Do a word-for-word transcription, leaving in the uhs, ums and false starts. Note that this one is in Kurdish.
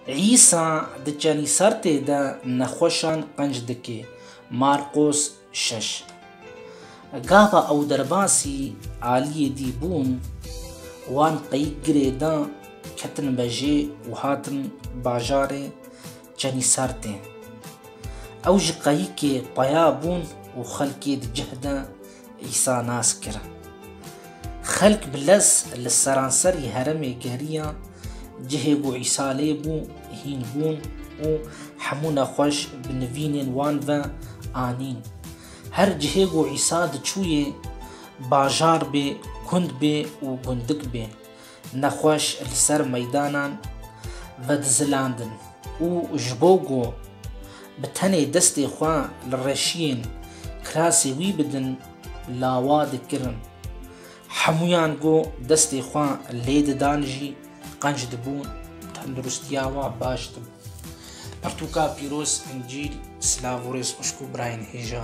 Îsa di Çenîsartê de nexweşan qenc dike. Marqos şeş. Gava ew derbasî aliyê dî bûn, wan qeyîk girê da, ketin bejê û hatin bajarê Çenîsartê. Ew ji qeyîkê peya bûn û xelkê di cih de Îsa nas kir. Xelk bi lez li seranserî herêmê geriya cihê ku Îsa lê bû, hîn bûn û hemû nexweş bi nivînên wan ve anîn. Her cihê ku Îsa diçûyê, bajar bê, gund bê û gundik bê, nexweş li ser meydanan vedizilandin û ji bo ku bi tenê destê xwe li reşiyên kirasê wî bidin, lawa dikirin. Hemûyan ku destê xwe lê didan jî qenc dibûn, tenduristiya wan baş dibû. Pirtûka pîroz, Încîl, silav û rêz xwişk û birayên hêja.